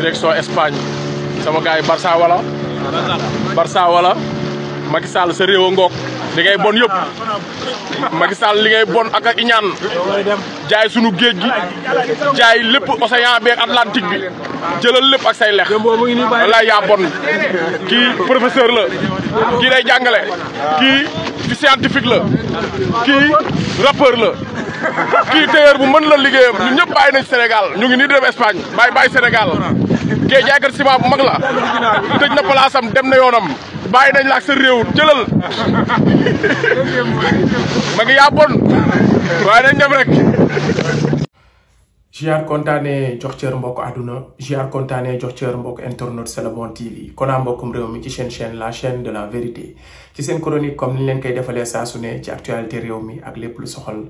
direction Espagne sama gars yi Barça wala Macky Sall sa réew a ngoog li ngay bon yëpp Macky Sall li ngay bon ak iñaan jaay sunu géej gi jaay lépp océan bi ak Atlantique bi jëlal lépp ak say lex wallaay yaa bon kii professeur la kii day jàngale kii fi scientifique la kii rappeur la kii tailleur bu mën la liggéeyam ñun ñëpp bàyyi nañ Sénégal ñu ngi nii di dem Espagne bàyyi Sénégal kee jaaykat ciment bu mag la tëj na palaasam dem na yoonam bàyyi nañ la ak sa réew jëlal ma ngi yaa bon waaye nañ dem rek. Jiar kontaane jox cër mbokk àdduna Jiar kontaane jox cër mbokk internet C'est le bon TV konaa mbokkum réew mi ci chaîne la chaîne de la vérité ci seen chronique comme ni leen koy defalee saa su ne ci actualité réew mi ak lépp lu soxal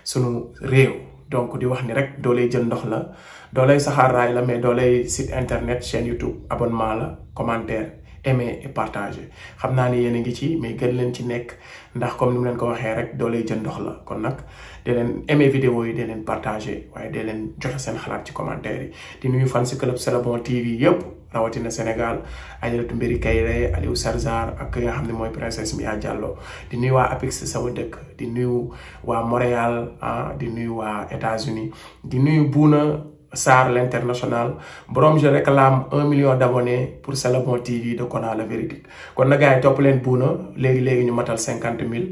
sunu réew. donc di wax ni rek doolay jël ndox la doolay saxaar raay la mais doolay site internet chaîne YouTube abonnement la commentaire aimer et partager xam naa ni yéen a ngi ci mais gën leen ci nekk ndax comme ni mu leen ko waxee rek doolay jël ndox la kon nag dee leen aimer vidéo yi dee leen partager waaye dee leen joxe seen xalaat ci commentaire yi di nuyu fan si club C'est le bon TV yëpp rawatina Sénégal Aïdaratou Mbéri Kaïré Aliou Sarzar ak ki nga xam ne mooy princesse Mia Diallo di nuyu waa Apix sama dëkk di nuyu waa Montréal di nuyu waa États-Unis di nuyu Bouna Sarr l'international borom je réclame 1 million d'abonnés pour C'est le bon TV de Kona la vérité kon na gars yi topp leen Bouna léegi ñu matal 50 000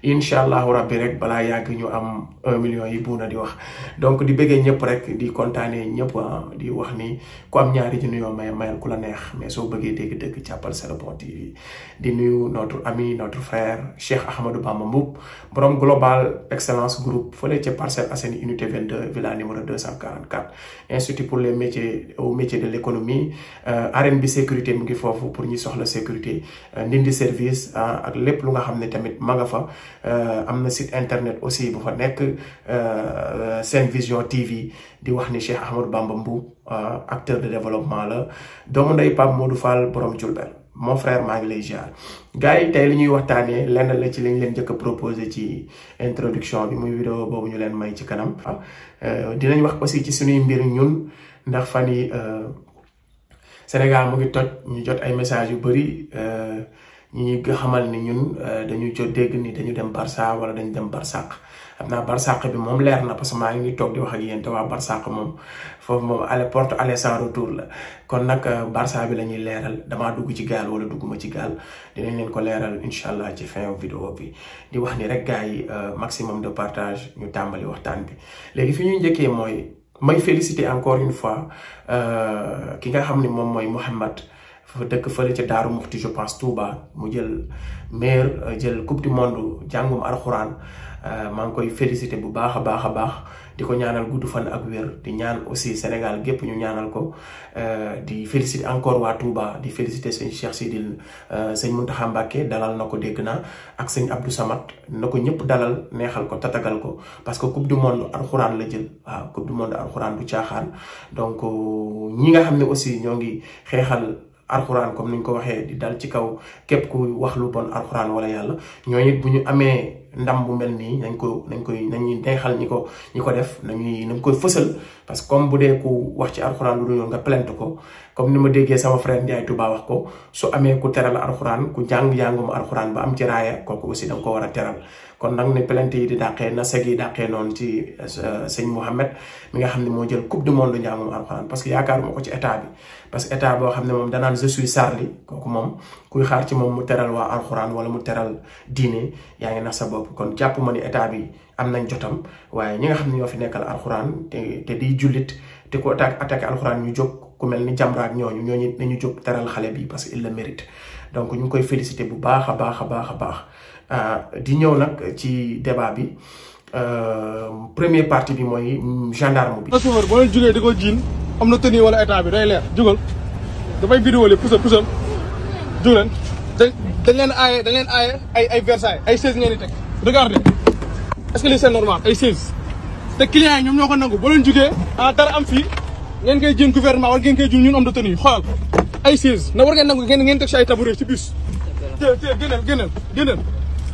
incha allahu rabbi rek balaa yàgg ñu am 1 million yi Bouna di wax donc di bëggee ñëpp rek di kontaanee ñëpp di wax ni ku am ñaari junni yoo mayal ku la neex mais soo bëggee dégg-dégg jàppal C'est le bon TV di nuyu notre ami notre frère Cheikh Ahmadou Bamba Mboup borom global excellence groupe fële ca Parcelles Assainies unité 22 villa numéro 244 institut pour les métiers au métier de l'économie arène bi sécurité mu ngi foofu pour ñi soxla sécurité ndindi service ak lépp lu nga xam ne tamit ma nga fa am na site internet aussi bu fa nekk Sen Vision TV di wax ni Cheikh Ahmadou Bamba Mboup acteur de développement la doomu ndey Pape Modou Fall borom Diourbel mon frère maa ngi lay ziar gars yi tey li ñuy waxtaanee lenn la ci lañ leen njëkk a proposé ci introduction bi muy vidéo boobu ñu leen may ci kanam dinañ wax aussi ci suñuy mbir ñun ndax fan yi Sénégal mu ngi toj ñu jot ay messages yu bëri ñi nga xamal ni ñun dañu jot dégg ni dañu dem Barça wala dañu dem Barsaq xam naa Barsaq bi moom leer na parce que maa ngi toog di wax ak yéen te waa Barsaq moom foofu moom porte aller sans retour la kon nag Barça bi la ñuy leeral damaa dugg ci gaal wala dugguma ci gaal dinañ leen ko leeral incha allah ci fin vidéo bi di wax ni rek gars yi maximum de partage ñu tàmbali waxtaan bi léegi fi ñuy njëkkee mooy may féliciter encore une fois ki nga xam ni moom mooy Mouhamed fa dëkk fële ca Daaru Muxti je pense Touba mu jël meilleur jël coupe du monde jàngum alxuraan maa ngi koy féliciter bu baax a baax di ko ñaanal gudd fan ak wér di ñaan aussi Sénégal gépp ñu ñaanal ko di féliciter encore waa Touba di féliciter sëñ Cheikh Sidil sëñ Mountakha Mbacké dalal na ko dégg naa ak sëñ Abdou Samad na ko ñëpp dalal neexal ko tatagal ko parce que coupe du monde alxuraan la jël waaw coupe du monde alxuraan du caaxaan donc ñi nga xam ne aussi ñoo ngi xeexal alxuraan comme niñ ko waxee di dal ci kaw képp ku wax lu bon alxuraan wala yàlla ñooñu it bu ñu amee ndam bu mel nii nañuy neexal ñi ko def nañ koy fësal parce que comme bu dee ku wax ci alxuraan lu dul nga plainte ko comme ni ma déggee sama frère Ndiaye Touba wax ko su amee ku teral alxuraan ku jàng-jàngum alxuraan ba am ci raaya kooku aussi da nga ko war a teral kon nag ne plainte yi di dàqee na seg yi dàqee noonu ci sëñ Mouhamed mi nga xam ne moo jël coupe du monde njàngum alxuraan parce que yaakaaruma ko ci état bi parce que état boo xam ne moom danaan je suis Sarli kooku moom kuy xaar ci moom mu teral waa alxuraan wala mu teral diine yaa ngi nax sa bopp kon jàpp ma ni état bi am nañ jotam waaye ñi nga xam ne ñoo fi nekkal alxuraan te di jullit te ku attaqué alxuraan ñu jóg ku mel ni Jamra ak ñooñu nañu jóg teral xale bi parce que il le mérite donc ñu ngi koy féliciter bu baax a baax di ñëw nag ci débat bi première partie bi mooy gendarme bi. chauffeur boo leen jógee di ko jiin am na tenue wala état bi day leer jugal dafay vidéo li pusal jóg leen dañ leen aaye ay Versailles ay 16 ngeen di teg regardez est-ce que lii c'est normal ay 16 te clients yi ñoom ñoo ko nangu boo leen jógee dara am fii ngeen koy jiin gouvernement wala ngeen koy jiin ñun am na tenue xoolal ay 16 na war ngeen nangu ngeen teg si ay tabouret ci bus génneel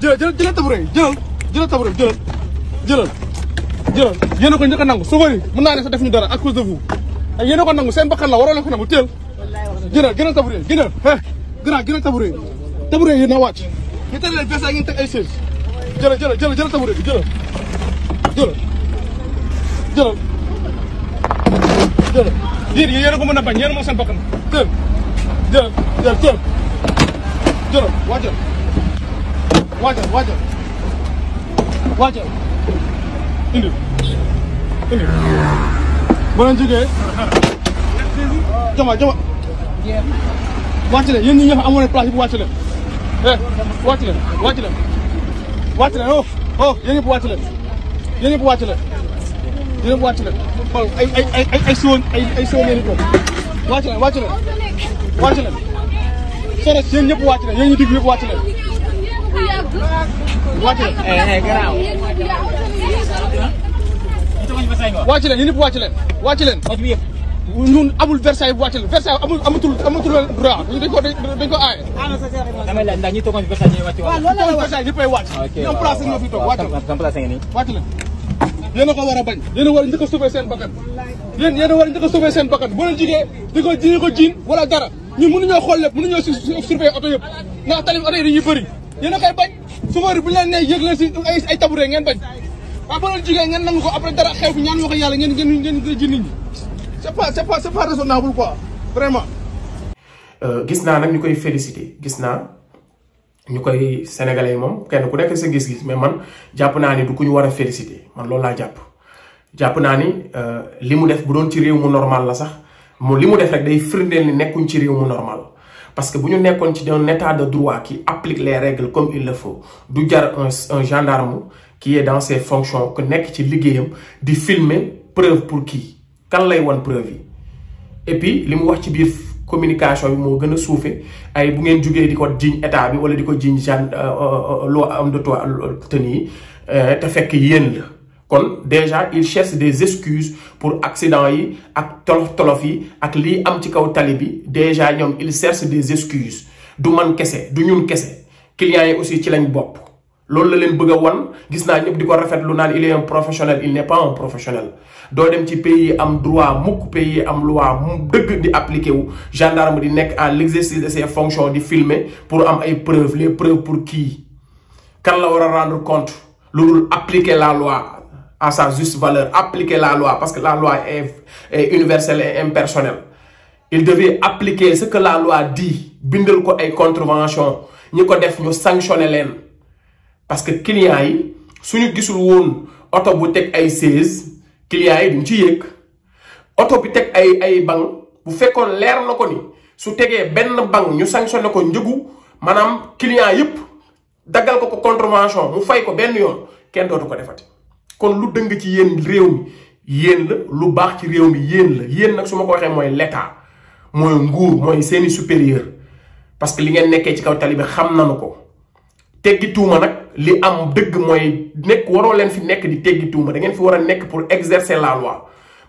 jëlal tabouret jëlal tabouret jëlal yéen a ko njëkk a nangu chauffeur yi mën naa ne sax def ñu dara à cause de vous yéen a ko nangu seen bakkan la waroo leen ko nangu teel gënal tabouret gënal gënal tabouret yi na wàcc ñu teel leen versailles ngeen teg ay chaise jëlal tabouret bi jëlal yéen a ko mën a bañ yéen a moom seen bakkan teel jëlal wàccal indi boo leen jógee jama wàcc leen yéen ñi nga xam amoon place yi bu wàcc leen wàcc leen oh yéen ñëpp wàcc leen xool ay siwoon ngeen toog wàcc leen soros yéen ñëpp wàcc leen yéen ñu dig ñëpp wàcc leen wàcc leen yéen ñëpp wàcc leen ñun amul Versailles bu wàcc leen Versailles amatul droit dañ ko aaye. damay laaj ndax ñi toogoon Versailles ñooy wàcc wàll. Versailles ñëppay wàcc. ñoom place ñoo fi toog wàcc leen. wàcc leen yéen a ko war a bañ yéen a war a njëkk a sauver seen bakkan yéen a war a njëkk a sauver seen bakkan boo leen jigee di ko jiin wala dara ñun mënuñoo xool lépp mënuñoo surveiller oto yëpp ndax tali oto yi dañuy bëri yéen a koy bañ chauffeur bu ñu leen nee yëg leen si ay tabouret ngeen bañ waaw boo leen jigee ngeen nangu ko après dara xew fi ñaan wax yàlla ngeen ji nit ñi c'est pas raisonnable quoi vraiment. gis naa nag ñu koy féliciter gis naa ñu koy sénégalais moom kenn ku nekk sa gis-gis mais man jàpp naa ni du ku ñu war a féliciter man loolu laa jàpp naa ni li mu def bu doon ci réew mu normal la sax moom li mu def rek day firndeel ni nekkuñ ci réew mu normal parce que bu ñu nekkoon ci un état de droit qui applique les règles comme il le faut du jar un gendarme qui est dans ses fonctions que nekk ci liggéeyam di filmer preuve pour qui kan lay wan preuve yi et puis li mu wax ci biir communication bi moo gën a suufe ay bu ngeen jugee di ko jiiñ état bi wala di ko jiiñ loi am de toi tenue te fekk yéen la kon déjà il cherche des excuses pour accident yi ak tolof yi ak lii am ci kaw tali bi déjà ñoom il cherche des excuses du man kese du ñun kese clients yi aussi ci lañ bopp loolu la leen bëgg a wan gis naa ñëpp di ko rafetlu naan il est un professionnel il n'est pas un professionnel doo dem ci pays yi am droit mukk pays yi am loi mu dëgg di appliqué wu gendarme di nekk à l'exercice de ses fonctions di filmer pour am ay preuves les preuves pour qui kan la war a rendre compte lu dul appliquer la loi à sa juste valeur appliquer la loi parce que la loi est universelle et impersonnelle il devait appliquer ce que la loi dit bindal ko ay contravention ñi ko def ñu sanctionner leen parce que clients yi suñu gisul woon oto bu teg ay 16 clients yi duñ ci yéeg oto bi teg ay banc bu fekkoon leer na ko ni su tegee benn banc ñu sanctionné ko njëgu maanaam client yëpp daggal ko contravention mu fay ko benn yoon kenn dootu ko defati kon lu dëng ci yéen réew mi yéen la lu baax ci réew mi yéen nag su ma ko waxee mooy l'état mooy nguur mooy seeni supérieur parce que li ngeen nekkee ci kaw tali bi xam nañu ko teggi tuuma nag li am dëgg mooy nekk waroo leen fi nekk di teggi tuuma da ngeen fi war a nekk pour exercer la loi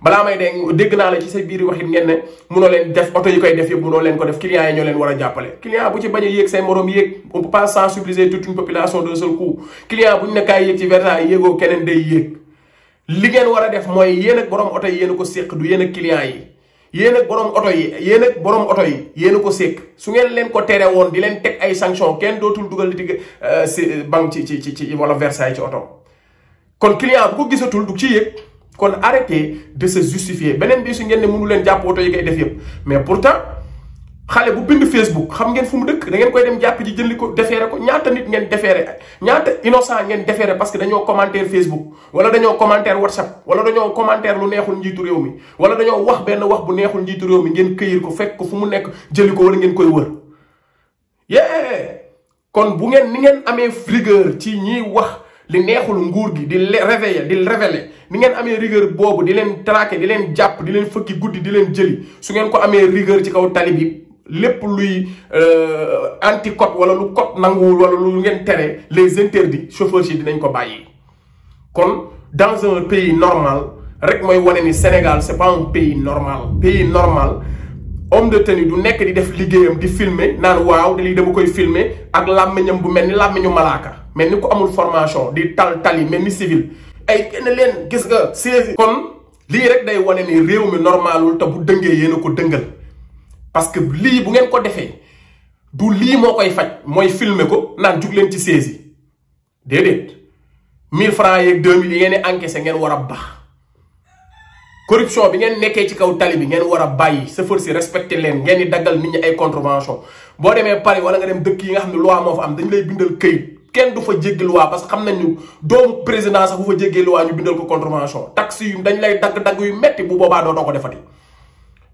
balaa may dégg naa la ci sa biir waxit ngeen ne munoo leen def oto yi koy def yëpp munoo leen ko def clients yi ñoo leen war a jàppale client bu ci bañ a yéeg say morom yéeg on peut pas sensibiliser toute une population d'un seul coup client bu ñu ne kaay yéeg ci Versailles yéegoo keneen day yéeg li ngeen war a def mooy yéen ak borom oto yi yéen a ko séq du yéen ak client yi yéen ak borom oto yi yéen a ko séq su ngeen leen ko tere woon di leen teg ay sanction kenn dootul dugal di banque ci wala Versailles ci oto kon client bu ko gisatul du ci yéeg kon arrêtez de se justifier beneen bi su ngeen ne mënu leen jàpp oto yi koy def yëpp mais pourtant xale bu bind Facebook xam ngeen fu mu dëkk da ngeen koy dem jàpp ji jëndi ko defeere ko ñaata nit ngeen defeere ñaata innocent ngeen defeere parce que dañoo commentaire Facebook wala dañoo commentaire WhatsApp wala dañoo commentaire lu neexul njiitu réew mi wala dañoo wax benn wax bu neexul njiitu réew mi ngeen këyir ko fekk ko fu mu nekk jëli ko wala ngeen koy wër kon bu ngeen ni ngeen amee rigueur ci ñiy wax li neexul nguur gi di révéler ni ngeen amee rigueur boobu di leen traquer di leen jàpp di leen fëkki guddi di leen jëli su ngeen ko amee rigueur ci kaw tali bi lépp luy anti code wala lu code nanguwul wala lu ngeen tere les interdits chauffeurs yi dinañ ko bàyyi. kon dans un pays normal rek mooy wane ni Sénégal c'est pas un pays normal homme de tenue du nekk di def liggéeyam di filmer naan waaw lii dama koy filmer ak làmmiñam bu mel ni làmmiñu malaaka mel ni ko amul formation di tali mel ni civil ay kenn leen gis nga saisi kon lii rek day wane ni réew mi normalul te bu dëngee yéen a ko dëngal parce que lii bu ngeen ko defee du lii moo koy faj mooy filmer ko naan jug leen ci saisi déedéet 1000 francs yeeg 2000 yi ngeen di encaissé ngeen war a baax corruption bi ngeen nekkee ci kaw tali bi ngeen war a bàyyi chauffeur si respecté leen ngeen di daggal nit ñi ay contravention boo demee Paris wala nga dem dëkk yi nga xam ne loi moo fa am dañ lay bindal këyit kenn du fa jéggi loi parce que xam nañ ñu doomu président sax bu fa jéggee loi ñu bindal ko contravention taxe yu dañ lay dagg-dagg yu metti bu boobaa dootoo ko defati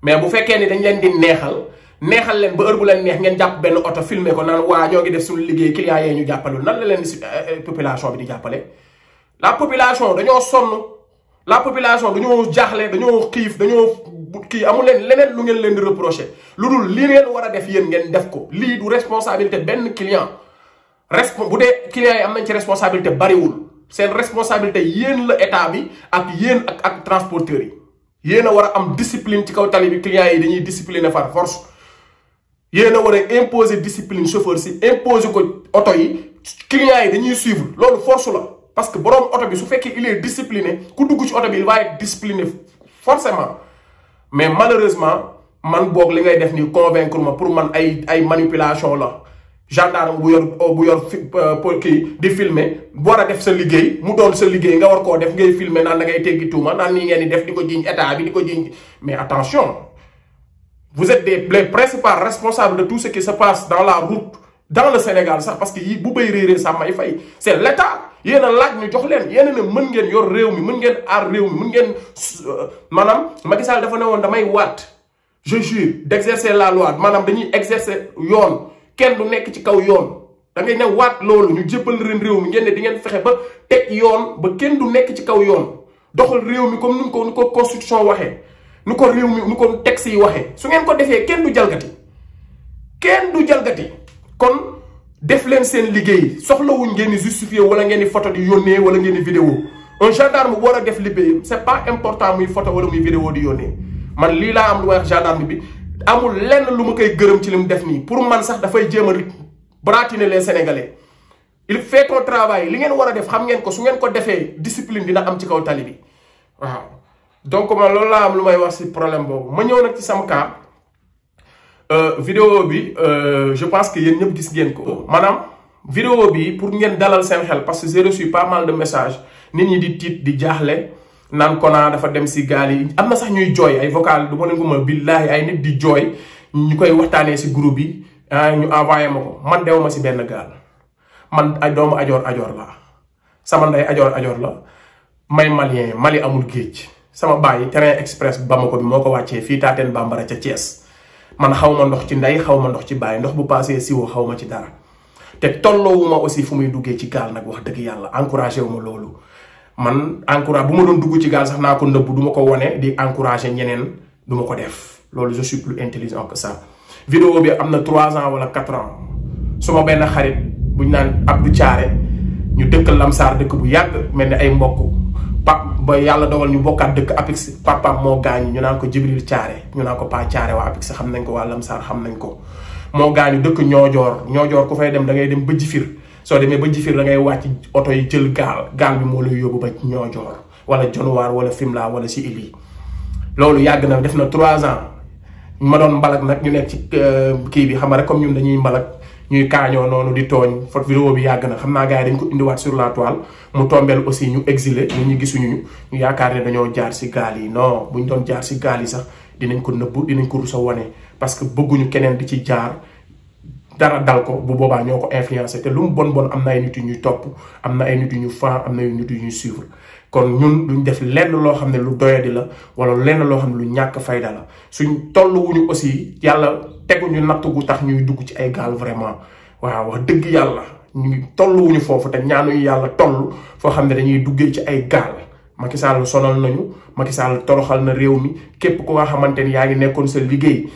mais bu fekkee ni dañ leen di neexal leen ba heure bu leen neex ngeen jàpp benn oto filmer ko naan waa ñoo ngi def suñu liggéey clients yee ñu jàppale nan la leen si population bi di jàppale la population dañoo sonn la population dañoo jaaxle dañoo xiif dañoo kii amul leen leneen lu ngeen leen di reprocher lu dul li ngeen war a def yéen ngeen def ko lii du responsabilité benn client bu dee clients yi am nañ ci responsabilité bariwul seen responsabilité yéen la état bi ak yéen ak transporteurs yi yéen a war a am discipline ci kaw tali bi clients yi dañuy discipliner par force yéen a war a imposer discipline chauffeur si imposer ko oto yi clients yi dañuy suivre loolu force la parce que borom oto bi su fekkee il est discipliné ku dugg ci oto bi il va être discipliné forcément mais malheureusement man boog li ngay def nii convaincre ma pour man ay manipulation la gendarme bu yor kii di filmer war a def sa liggéey mu doon sa liggéey nga war koo def ngay filmer naan da ngay teggi tuuma naan nii ngeen di def di ko jiñ état bi di ko jiñ mais attention vous êtes les principaux responsables de tout ce qui se passe dans la route dans le Sénégal sax parce que yi bu bay réeree sax may fay c'est l'état yéen a laaj ñu jox leen yéen ne mën ngeen yor réew mi mën ngeen aar réew mi mën ngeen maanaam Macky Sall dafa ne woon damay waat je jure d'exercer la loi maanaam dañuy exercer yoon kenn du nekk ci kaw yoon da ngay ne waat loolu ñu jébbal leen réew mi ngeen ne di ngeen fexe ba teg yoon ba kenn du nekk ci kaw yoon doxal réew mi comme ni ko constitution waxee nu ko réew mi nu ko texte yi waxee su ngeen ko defee kenn du jalgati kon def leen seen liggéey soxlawuñ ngeen di justifier wala ngeen di photo di yónnee wala ngeen di vidéo un gendarme bu war a def liggéeyam c'est pas important muy photo wala muy vidéo di yónnee man lii laa am lu wax gendarme bi amul lenn lu ma koy gërëm ci li mu def nii pour man sax dafay jéem a bratiner les Sénégalais il fait ton travail li ngeen war a def xam ngeen ko su ngeen ko defee discipline dina am ci kaw tali bi waaw donc man loolu laa am lu may wax ci problème boobu ma ñëw nag ci sama cas vidéo bi je pense que yéen ñëpp gis ngeen ko maanaam vidéo bi pour ngeen dalal seen xel parce que j'ai reçu pas mal de messages nit ñi di tiit di jaaxle naan Kona dafa dem si gaal yi am na sax ñuy jooy ay vocal du ma leen ko mën billaahi ay nit di jooy ñu koy waxtaanee si groupe bi ñu envoyé ma ko man dew ma si benn gaal man ay doomu ajoor la sama ndey ajoor la may malien Mali amul géej sama baay train express Bamako bi moo ko wàccee fii Taten Bambara ca Thiès man xaw ma ndox ci ndey xaw ma ndox ci baay ndox bu passé siwo xaw ma ci dara te tolloowuma aussi fu muy duggee ci gaal nag wax dëgg yàlla encouragé wu ma loolu man encouragé bu ma doon dugg ci gaal sax naa ko nëbb du ma ko wone di encouragé ñeneen du ma ko def loolu je suis plus intelligent que ça. vidéo bi am na 3 ans wala 4 ans suma benn xarit buñ naan Abdou Thiaré ñu dëkk Lamsar dëkk bu yàgg mel ni ay mbokk ba yàlla dogal ñu bokkaat dëkk Apix papaam moo gaañu ñu naan ko Jibril Thiaré ñu naan ko Pa Thiaré waa Apix xam nañ ko waa Lamsar xam nañ ko moo gaañu dëkk ñoojoor ku fay dem da ngay dem ba Jifir soo demee ba Jifir da ngay wàcc oto yi jël gaal bi moo lay yóbbu ba ñoojoor wala Jonwaar wala Fimela wala si Ili loolu yàgg na def na 3 ans ma doon mbalak nag ñu nekk ci kii bi xam nga rek comme ñun dañuy mbalak ñuy kaañoo noonu di tooñ foto vidéo bi yàgg na xam naa gars yi dañ ko indiwaat sur la toile mu tombeel aussi ñu exilé nit ñi gisuñu ñu yaakaar ne dañoo jaar si gaal yi non buñ doon jaar si gaal yi sax dinañ ko nëbb dinañ ko rusa wane parce que bëgguñu keneen di ci jaar dara dal ko bu boobaa ñoo ko influencé te lu mu bon am na ay nit yu ñuy topp am na ay nit yu ñu fan am na ay nit yu ñuy suivre kon ñun duñ def lenn loo xam ne lu doyadi la wala lenn loo xam ne lu ñàkk fayda la suñ tolluwuñu aussi yàlla teguñu natt gu tax ñuy dugg ci ay gaal vraiment waaw wax dëgg yàlla ñu tolluwuñu foofu te ñaanuñu yàlla toll foo xam ne dañuy duggee ci ay gaal Macky Sall sonal nañu Macky Sall toroxal na réew mi képp ku nga xamante ni yaa ngi nekkoon sa liggéey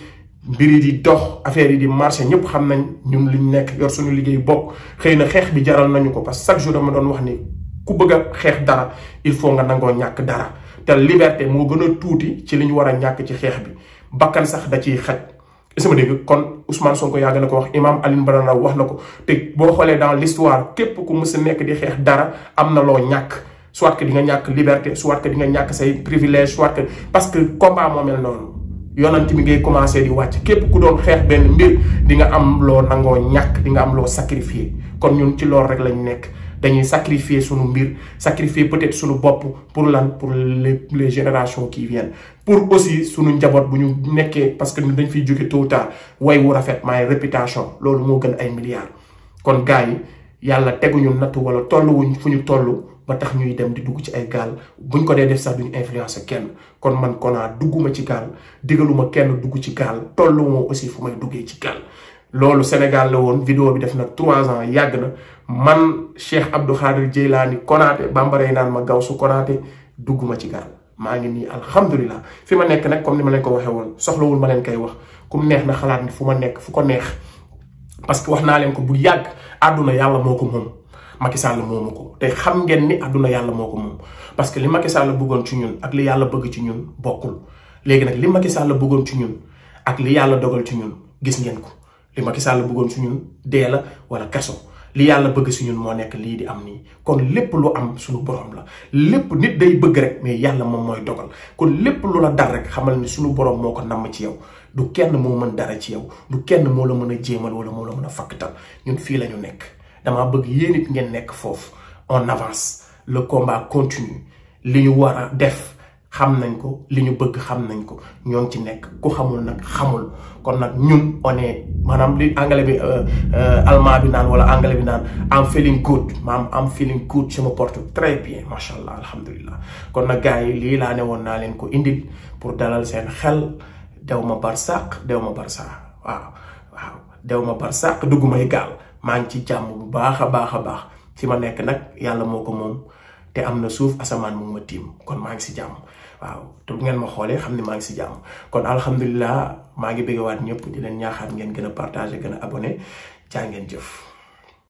mbir yi di dox affaire yi di marché ñëpp xam nañ ñun liñ nekk yor suñu liggéey bopp xëy na xeex bi jaral nañu ko parce que chaque jour dama doon wax ni ku bëgg a xeex dara il faut nga nangoo ñàkk dara te liberté moo gën a tuuti ci li ñu war a ñàkk ci xeex bi bakkan sax da ciy xaj sama dégg kon Ousmane Sonko yàgg na ko wax imam Alioune Badara Ndao wax na ko te boo xoolee dans l'histoire képp ku mës a nekk di xeex dara am na loo ñàkk soit que di nga ñàkk liberté soit que di nga ñàkk say privilège soit que parce que combat moo mel noonu yonent mi ngay commencé di wàcc képp ku doon xeex benn mbir di nga am loo nangoo ñàkk di nga am loo sacrifier kon ñun ci loolu rek lañ nekk dañuy sacrifier sunu mbir sacrifier peut-être sunu bopp pour lan pour les générations qui viennent pour aussi sunu njaboot bu ñu nekkee parce que dañ fiy jóge tôt ou tard way wu rafet maay réputation loolu moo gën ay milliards kon gars yi yàlla teguñu nattu wala tolluwuñ fu ñu toll ba tax ñuy dem di dugg ci ay gaal buñ ko dee def sax duñu influencer kenn kon man Kona dugguma ci gaal digaluma kenn dugg ci gaal tolluwuma aussi fu may duggee ci gaal loolu Sénégal la woon vidéo bi def na 3 ans yàgg na man Cheikh Abdou Khadir Djeylani Konaté bambara yi naan ma Gawsu Konaté dugguma ci gaal maa ngi nii alhamdulilah fi ma nekk nag comme ni ma leen ko waxee woon soxlawul ma leen koy wax ku mu neex na xalaat ni fu ma nekk fu ko neex parce que wax naa leen ko bu yàgg àdduna yàlla moo ko moom Macky Sall moomu ko te xam ngeen ni àdduna yàlla moo ko moom parce que li Macky Sall bëggoon ci ñun ak li yàlla bëgg ci ñun bokkul léegi nag li Macky Sall bëggoon ci ñun ak li yàlla dogal ci ñun gis ngeen ko li Macky Sall bëggoon ci ñun dee la wala kaso li yàlla bëgg si ñun moo nekk lii di am nii kon lépp lu am suñu borom la lépp nit day bëgg rek mais yàlla moom mooy dogal kon lépp lu la dal rek xamal ni suñu borom moo ko namm ci yow du kenn moo mën dara ci yow du kenn moo la mën a jéemal wala moo la mën a fakkatal ñun fii la ñu nekk dama bëgg yéen it ngeen nekk foofu on avance le combat continue li ñu war a def xam nañ ko li ñu bëgg xam nañ ko ñoo ngi ci nekk ku xamul nag xamul kon nag ñun on est maanaam li anglais bi allemand bi naan wala anglais bi naan am feeling good maanaam am feeling good je me porte très bien macha allah alhamdulilah kon nag gars yi lii laa ne woon naa leen ko indil pour dalal seen xel dew ma barsàq waaw dew ma barsàq dugg may gaal maa ngi ci jàmm bu baax a baax fi ma nekk nag yàlla moo ko moom te am na suuf asamaan mu ma tiim kon maa ngi si jàmm waaw te bu ngeen ma xoolee xam ne maa ngi si jàmm kon alhamdulilah maa ngi bëggewaat ñëpp di leen ñaaxaat ngeen gën a partager gën a abonné jaa ngeen jëf